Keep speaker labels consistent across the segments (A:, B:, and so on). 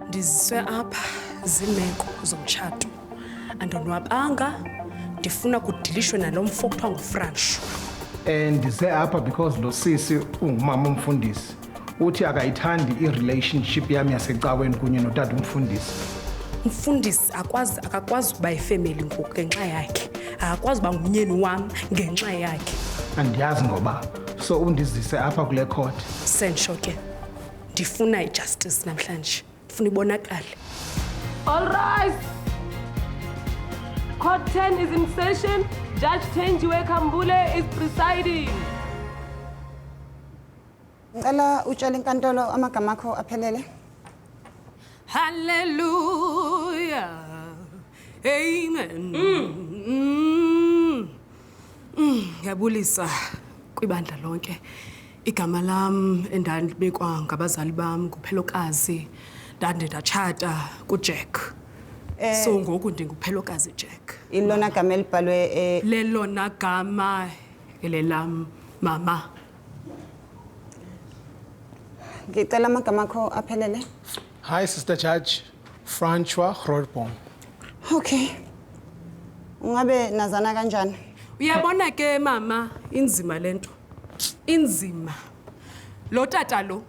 A: Ndiziswe apha ziimeko zomtshato. Andonwabanga, ndifuna kudilishwe nalo mfo kuthiwa nguFranco.
B: Ndize apha because lo sisi ungumama umfundisi uthi akayithandi i-relationship yam yasecaweni kunye notata umfundisi.
A: Umfundisi akwazi akakwazi ukuba yifemeli ngoku ngenxa yakhe. Akakwazi uba ngumyeni wam ngenxa yakhe.
B: Andiyazi ngoba so undizise apha kule court.
A: Sentsho ke ndifuna ijustice namhlanje. Ndifuna ibonakale.
C: All rise. Court 10 is in session. Judge Thenjiwe Khambule is presiding.
D: Ngicela utshele inkantolo amagama akho aphelele.
A: Hallelujah. Amen. Mm. Ngiyabulisa kwibandla lonke. Igama lam endalibekwa ngabazali bam nguPhelokazi. Ndande ndatshata kuJack. So ngoku ndinguPhelokazi Jack.
D: Ilona gama elibhalwe
A: Lelona gama elelam mama.
D: Ngicela amagama akho aphelele.
B: Hi Sister Judge, Francois Grootboom.
D: Okay. Ungabe nazana kanjani?
A: Uyabona ke mama, inzima lento. Inzima. Lo tata lo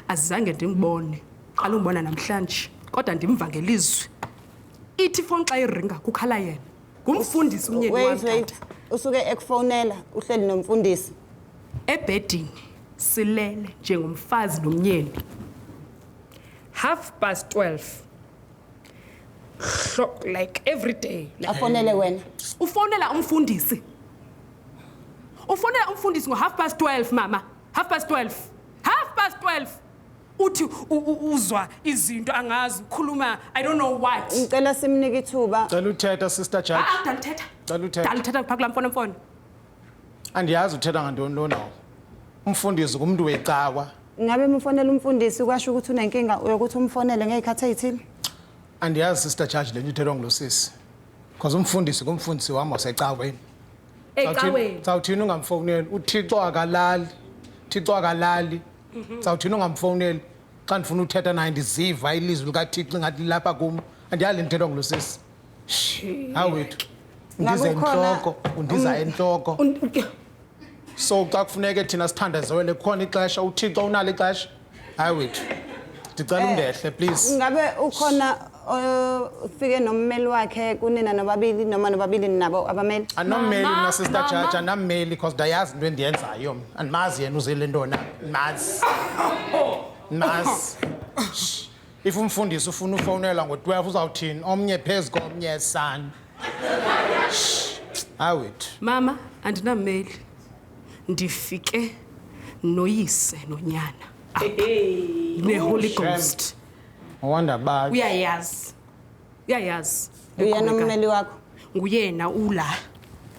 A: azange ndimbone. Qala umbona namhlanje, kodwa ndimva ngelizwi. Ithi ifoni xa iringa kukhala yena. Ngumfundisi umyeni wam
D: Wait, wait.
A: tata.
D: Usuke ekufonela uhleli nomfundisi.
A: Ebhedini silele njengomfazi nomyeni. 12:30. Like every day. Like,
D: Afonele wena.
A: Ufonela umfundisi. Ufonela umfundisi ngo 12:30 mama. 12:30. 12:30. Uthi uzwa izinto angazi ukhuluma I don't know what.
D: Ngicela simnike ithuba.
B: Cela uthetha Sister Judge.
A: Ah, dalithetha.
B: Cela uthetha.
A: Dalithetha phaa kulaa mfonomfono.
B: Andiyazi uthetha ngantoni lona. Umfundisi ngumntu wecawa.
D: Ngabe umfonela umfundisi kwasho ukuthi unenkinga uyokuthi umfonele ngezikhathi ezithile?
B: Andiyazi Sister Judge le nto ithethwa ngulo sisi. Because umfundisi ngumfundisi wam wasecaweni.
A: Ecaweni.
B: Sawuthini ungamfowuneli? uThixo akalali. Thixo akalali. Sawuthini ungamfowuneli? Xa ndifuna uthetha naye ndiziva ilizwi likaThixo ingathi lilapha kum. Andiyazi le nto ithethwa ngulo sisi. Hayi wethu. Undiza
D: Ngabe ukhona-
B: entloko, undiza entloko. So xa kufuneke thina sithandazele kukhona ixesha uThixo unalo ixesha. Hayi wethu. Ndicela undehle please.
D: Ngabe ukhona ufike nommeli wakhe kunina nobabili noma nobabili nabo abameli?
B: Andinommeli
A: Mama,
B: mna Sister
A: mama.
B: Judge, andinammeli because ndayazi into endiyenzayo mna. Andimazi yena uzele ntona. Andimazi. Andimazi. If umfundisi ufuna ufowunelwa ngo-12 uzawuthini? Omnye phezu komnye sana. Hayi wethu.
A: Mama, andinammeli. Ndifike noyise nonyana. Ne-Holy Ghost.
B: Wonder ba.
A: Uyayazi. Uyayazi.
D: Uyena ummeli wakho?
A: Nguyena ula.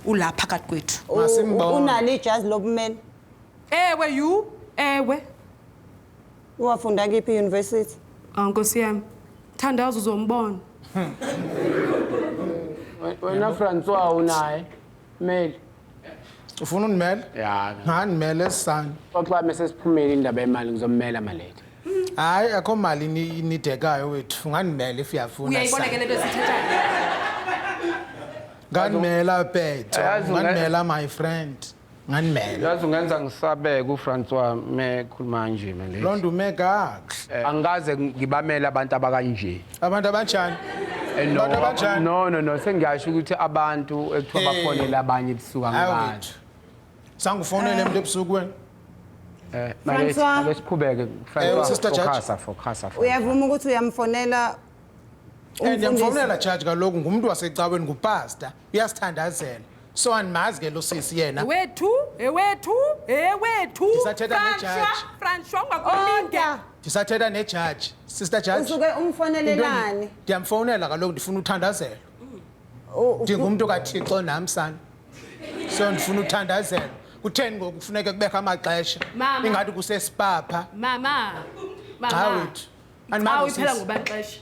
A: Ula phakathi kwethu.
B: Masimbone.
D: Unalo ijazi lobumeli?
A: Ewe you, ewe.
D: Wafunda kiphi university?
A: Ah Nkosi yami. Thandaza uzombona.
E: Wena Francois unaye meli.
B: Ufuna undimele?
E: Ya.
B: Ngandimele sana.
E: Xoxa mase siphumile indaba yemali ngizommela malete.
B: Hayi akho mali inidekayo wethu. Ungandimela if uyafuna.
A: Uyayibona ke lento esithethayo.
B: Ngandimela Petro.
E: Yazi
B: Ngandimela my friend. Ngandimela.
E: Yazi ungenza ngisabeke uFrancois mekhuluma nje malete.
B: Loo nto ume kakuhle.
E: Angikaze ngibamele abantu abakanje.
B: Abantu abanjani?
E: No,
B: Abantu abanjani?
E: no no no sengiyasho ukuthi abantu ekuthiwa
B: Eh.
E: bafonele abanye ebusuku
B: Hayi
E: angibazi.
B: wethu. Sangufonele umuntu ebusuku wena.
E: Malete
D: Francois.
E: ake siqhubeke Francois.
B: Sister Judge.
E: Focus focus.
D: Uyavuma ukuthi uyamfonela
B: Ndiyamfonela judge kaloku ngumntu wasecaweni ngupastor. Uyasithandazela. So andimazi ke lo sisi yena.
A: Ewethu, ewethu, ewethu.
B: Ndisathetha nejaji.
A: Francois ungakulinge.
D: Order.
B: Ndisathetha nejaji. Sister Judge.
D: Usuke umfonelelani?
B: Ndiyamfonela kaloku ndifuna uthandazelo. Ndingumntu kaThixo nam sana. So ndifuna uthandazelo. Kutheni ngoku kufuneke kubekho amaxesha?
A: Mama.
B: Ingathi kusesipapha.
A: Mama.
B: Cha
A: Mama.
B: wethu. Andimazi
A: Awu iphela
B: sisi.
A: ngoba xesha.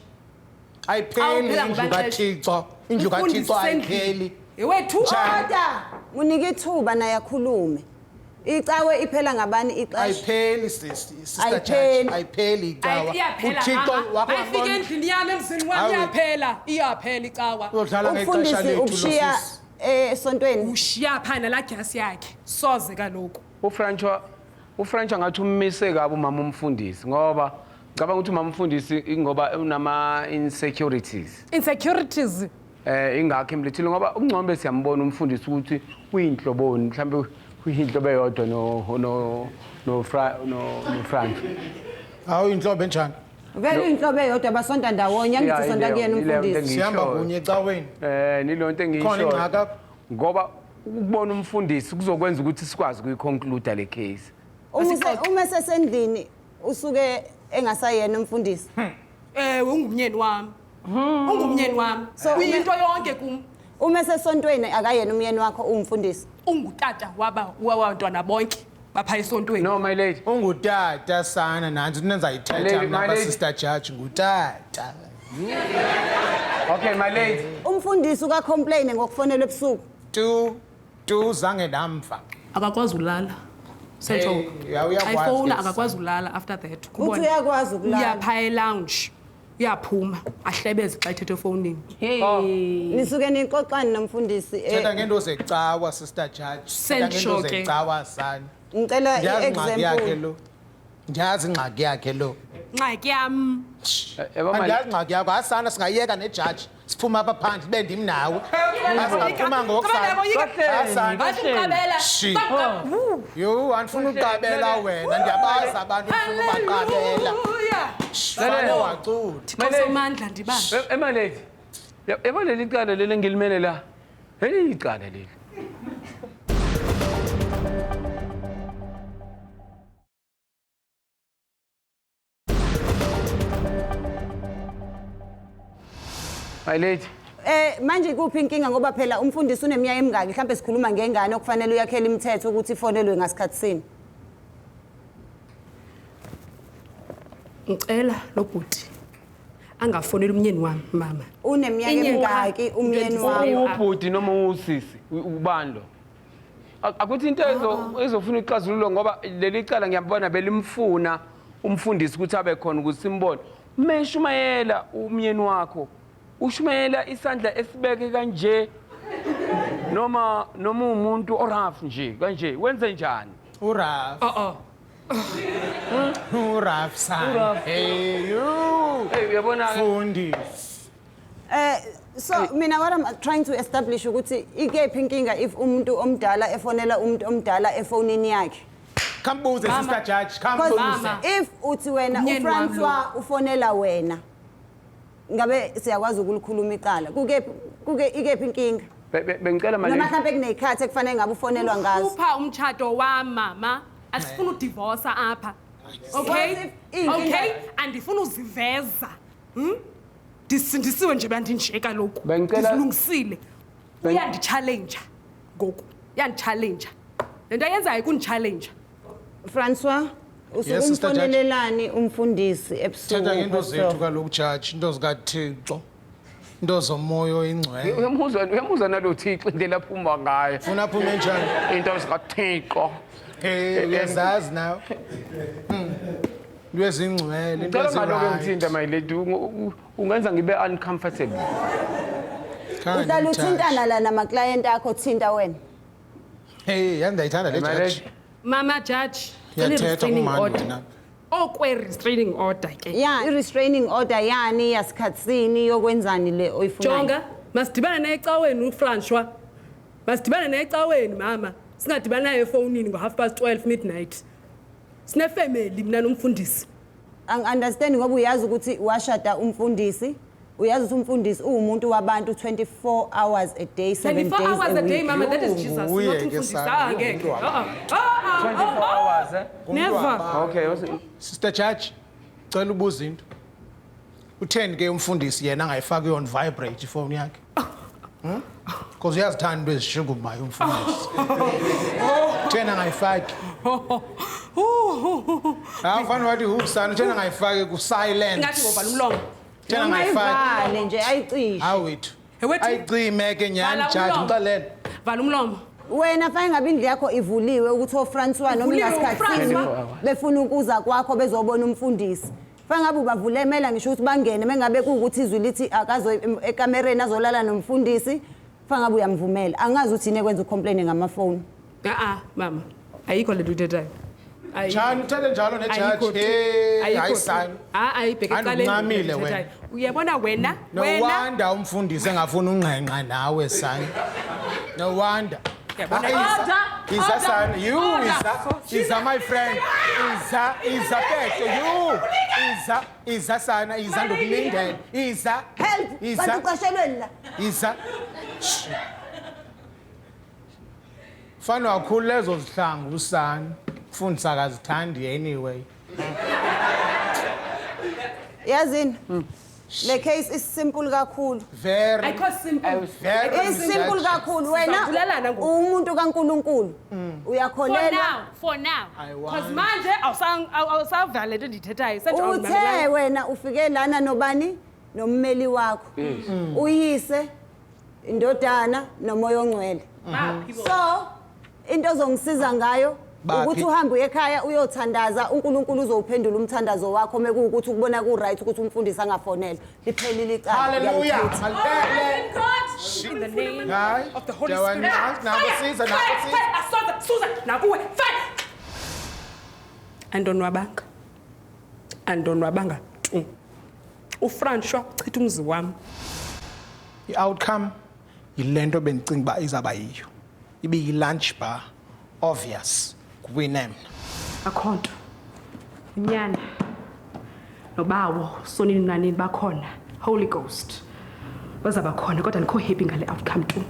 B: Ayipheli
A: Awuphela
B: indlu
A: ngoba
B: kaThixo. Indlu
A: Umfundisi
B: kaThixo
A: usendlini.
B: ayipheli.
A: Ewethu.
B: Njani?
D: Order. Munike ithuba naye akhulume. Icawe iphela ngabani ixesha?
B: Ayipheli sisi, sister judge,
D: Ayipheli.
B: ayipheli icawa.
A: Iyaphela
B: UThixo
A: mama.
B: wakho
A: Mayifike
B: wabona-
A: endlini yam emzini wam
B: Hawu.
A: iyaphela. Iyaphela icawa.
B: Uyodlala ngexesha
D: Umfundisi
B: lethu lo
D: ukushiya
B: sisi.
D: esontweni.
A: Ushiya phaa nalaa dyasi yakhe. Soze kaloku.
E: uFrancois uFrancois ngathi ummise kabi umama umfundisi ngoba ngicabanga ukuthi umama umfundisi ingoba unama insecurities.
A: Insecurities.
E: Ingakho emlethile ngoba uNgcombe siyambona umfundisi ukuthi uyinhloboni mhlambe uyinhlobo eyodwa no no no Fra no no Frank.
B: Hawu inhlobo enjani?
D: Vele inhlobo eyodwa basonta ndawonye angithi
E: Yeah,
D: sonta kuyena
E: ileyo into
D: umfundisi.
E: engishoyo.
B: Sihamba kunye ecaweni.
E: Nilonto
B: Khona
E: engishoyo.
B: ingxaki apha?
E: Ngoba ukubona umfundisi kuzokwenza ukuthi sikwazi ukuyiconclude le case.
D: Uma sesendlini usuke engasayena umfundisi.
A: Ungumyeni wami. Ungumyeni wami.
D: So,
A: Uyinto yonke kum.
D: Uma sesontweni akayena umyeni wakho ungumfundisi.
A: Ungutata waba wabantwana bonke bapha esontweni.
E: No my lady.
B: Ungutata sana nantsi into endizayithetha
E: Lady,
B: mna
E: my
B: apha
E: lady.
B: sister judge ngutata.
E: Okay my lady.
D: Umfundisi uka-complain ngokufonelwa ebusuku.
B: Tu tu zange ndamva.
A: Akakwazi ulala. Sentsho.
B: Hey, ya, uyakwazi
A: Ayifowuna
B: ke.
A: akakwazi ulala after that.
D: Uthi uyakwazi ukulala.
A: Uyapha e-lounge. Uyaphuma ahlebeze xa ethetha efowunini.
C: Hey.
D: Nisuke nixoxane nomfundisi.
B: Thetha ngento zecawa sister judge. Thetha
A: Sentsho
B: ngento
A: ke.
B: zecawa sana.
D: Ngicela
B: Ndiyazi ingxaki yakhe
D: i-example.
B: lo. Ndiyazi ingxaki yakhe lo.
A: Ngxaki yam.
E: Yabo my
B: Andiyazi ingxaki yakho. Asana singayeka nejaji. Siphume apha phandle ibe ndim nawe. Asingaphuma ngoku sana. Asana.
A: Bathi
B: Shi. Yho, andifuna uqabela wena. Ndiyabazi abantu ufuna ubaqabela.
A: Hallelujah.
B: Fane wacula.
A: Thixo somandla ndibambe.
E: My lady. Yabo leli cala leli engilimele la. Leli icala leli. My lady.
D: Manje kuphi inkinga ngoba phela umfundisi uneminyaka emingaki mhlambe sikhuluma ngengane okufanele uyakhele imithetho ukuthi ifonelwe ngasikhathi sini.
A: Ngicela lo bhuti angafoneli umnyeni wami mama.
D: Uneminyaka
A: Inye
D: emingaki
A: qha
D: umyeni
A: into
D: wakho?
A: endizivayo apha.
E: Ubhuti noma usisi ubani lo? Akuthi into ezofuna ixazululo ngoba leli cala ngiyabona belimfuna umfundisi ukuthi abe khona ukuthi simbone. Meshumayela umyeni wakho ushumayela isandla esibeke kanje noma umuntu oraf nje kanje wenze njani?
B: Uraf.
A: Oh oh.
B: Uraf sana. Hey you.
E: Hey uyabona ke
B: Fundisi.
D: So mina what I'm trying to establish ukuthi ikephi inkinga if umuntu omdala efonela umuntu omdala efonini yakhe.
B: Khambuze sister judge,
D: Because
B: khambuze.
D: if uthi wena
A: Umyeni wami
D: uFrancois ufonela wena ngabe siyakwazi ukulikhuluma icala. Kukephi kuke ikephi inkinga?
E: Bengicela my
D: Noma
E: lady.
D: mhlambe kunezikhathi ekufanele ngabe ufonelwa ngazo.
A: Upha umtshato wam mama. Asifuni udivorce apha. Okay?
D: What if inkinga-
A: Okay? Andifuni uziveza. Ndisindisiwe nje bandinje kaloku.
E: Bengicela-
A: Ndizilungisile. Uyandichallenge ngoku. Uyandichallenge. Le nto ayenzayo kundichallenge.
D: Francois
B: Yes, Sister Judge.
D: usukumfonelelani umfundisi ebusuku?
B: Thetha ngento
D: Pastor?
B: zethu kaloku judge, into zikaThixo. Into zomoya oyingcwele.
E: Uyamuzwa nalo Thixo indlela aphuma ngayo.
B: Funa aphume njani?
E: Into zikaThixo.
B: Hey, uyazazi nawe. Into ezingcwele, into
E: Ngicela ngaloku
B: eziright.
E: ngithinta my lady ungenza ngibe uncomfortable.
B: Khani
D: Uhlala
B: ngithathe.
D: uthintana la namaklayenti akho thinta wena.
B: Hey, yazi ndiyayithanda le
E: My
B: judge.
E: lady.
A: Mama judge, cela
B: Uyathetha
A: i-restraining
B: kumandi
A: order.
B: wena.
A: Okwe restraining order ke.
D: Ya, i-restraining order yani yasikhatsini yokwenzani le oyifunayo?
A: Jonga, masidibane naye ecaweni uFrancois. Masidibane naye ecaweni mama. Singadibani naye efowunini ngo-12:30 midnight. Sinefamily mina nomfundisi.
D: Angi-understand ngoba uyazi ukuthi washada umfundisi, uyazi ukuthi umfundisi uwumuntu wabantu 24 hours a day, 7
A: 24
D: days
A: hours
D: a
A: a day
D: week.
A: mama, that is Jesus,
B: Nguye
A: not
B: ke
A: umfundisi.
B: sana,
A: Ah, ngeke.
B: ngumuntu wabantu.
A: Ah, ah, ah,
E: 24
A: ah.
E: hours eh?
A: Never.
E: Okay.
B: Sister Judge, cela ubuze into. Utheni ke umfundisi yena angayifaki on vibrate ifoni yakhe? Because uyazithanda into ezishukumayo umfundisi. Utheni angayifaki? Hawu fana wathi husana utheni angayifaki ku silent.
A: Ngathi ngovala umlomo.
B: Utheni angayifaki?
D: Ungayivali nje ayicishe.
B: Hawu wethu.
A: Hey, wethu.
B: Ayicime ke nyhani
A: Vala
B: judge
A: umlomo.
B: umxelele.
A: Vala umlomo.
D: Wena fanele ngabe indlu yakho ivuliwe ukuthi oFrancois noma
A: Ivuliwe
D: ingasikhathini
A: uFrancois.
D: befuna ukuza kwakho bezobona umfundisi. Fanele ngabe ubavulemela ngisho ukuthi bangene mengabe kuwukuthi izwi lithi akazo ekamereni azolala nomfundisi, fanele ngabe uyamvumela. Angazi ukuthi yini ekwenza ucomplain ngamafoni.
A: A-a mama, ayikho le nto uyithethayo. Ayikho.
B: Njani uthethe njalo
A: Ayikho
B: nejaji?
A: tu.
B: Hey,
A: Ayikho
B: hayi
A: tu.
B: sani.
A: Ah, ayibheke ecaleni.
B: Andikuncamile wena.
A: Uyabona wena,
B: No
A: wena
B: wonder umfundisi engafuni ungqengqa nawe sani. No wonder.
A: Yabona-
B: Ah, Iza,
C: Order,
B: Iza
C: order,
B: sani, you
C: order.
B: Iza, Iza my friend. Iza, Iza Peto, you. Iza, Iza sana, Iza ndokulindela. Iza.
D: Help!
B: Iza.
D: Bantu uqashelweni la.
B: Iza. Shh. Fana kakhulu lezo zihlangu usana. Mfundisi akazithandi anyway.
D: Yazini? Le case is simple kakhulu.
B: Very
A: Ayikho simple.
B: very
D: Is simple
B: judge.
D: kakhulu wena
A: Sizabulalana ngoku.
D: umuntu kaNkuluNkulu.
A: For
D: Uyakholelwa
A: now, for now.
B: I
A: Because
B: want-
A: manje awusavela le nto ndiyithethayo. Senje
D: Uthe
A: awundimamelanga.
D: wena ufike lana nobani nommeli wakho. Uyise, indodana nomoya ongcwele.
A: Baphi bona?
D: So into ozongisiza ngayo
B: Baphi?
D: ukuthi uhambe uye ekhaya uyothandaza uNkulunkulu uzowuphendula umthandazo wakho mekuwukuthi ukubona ku right ukuthi umfundisi angafonela. Liphelile icala.
B: Hallelujah.
D: uyalithetha.
B: Malipele.
A: God, in the name
B: Hayi,
A: of the Holy
B: Jawan,
A: Spirit.
B: nangu siza, nangu
A: Fire,
B: siza.
A: fire, asoze, Susan, nakuwe, fire. Andonwabanga. Andonwabanga tu. uFrancois uchitha umzi wam.
B: I-outcome yile nto bendicinga uba izawuba yiyo. Ibiyi-lunch bar, obvious, kuwine mna.
A: Akho nto. Unyana nobawo sonini nanini bakhona. Holy Ghost. Bazaba khona kodwa andikho happy ngale outcome tu.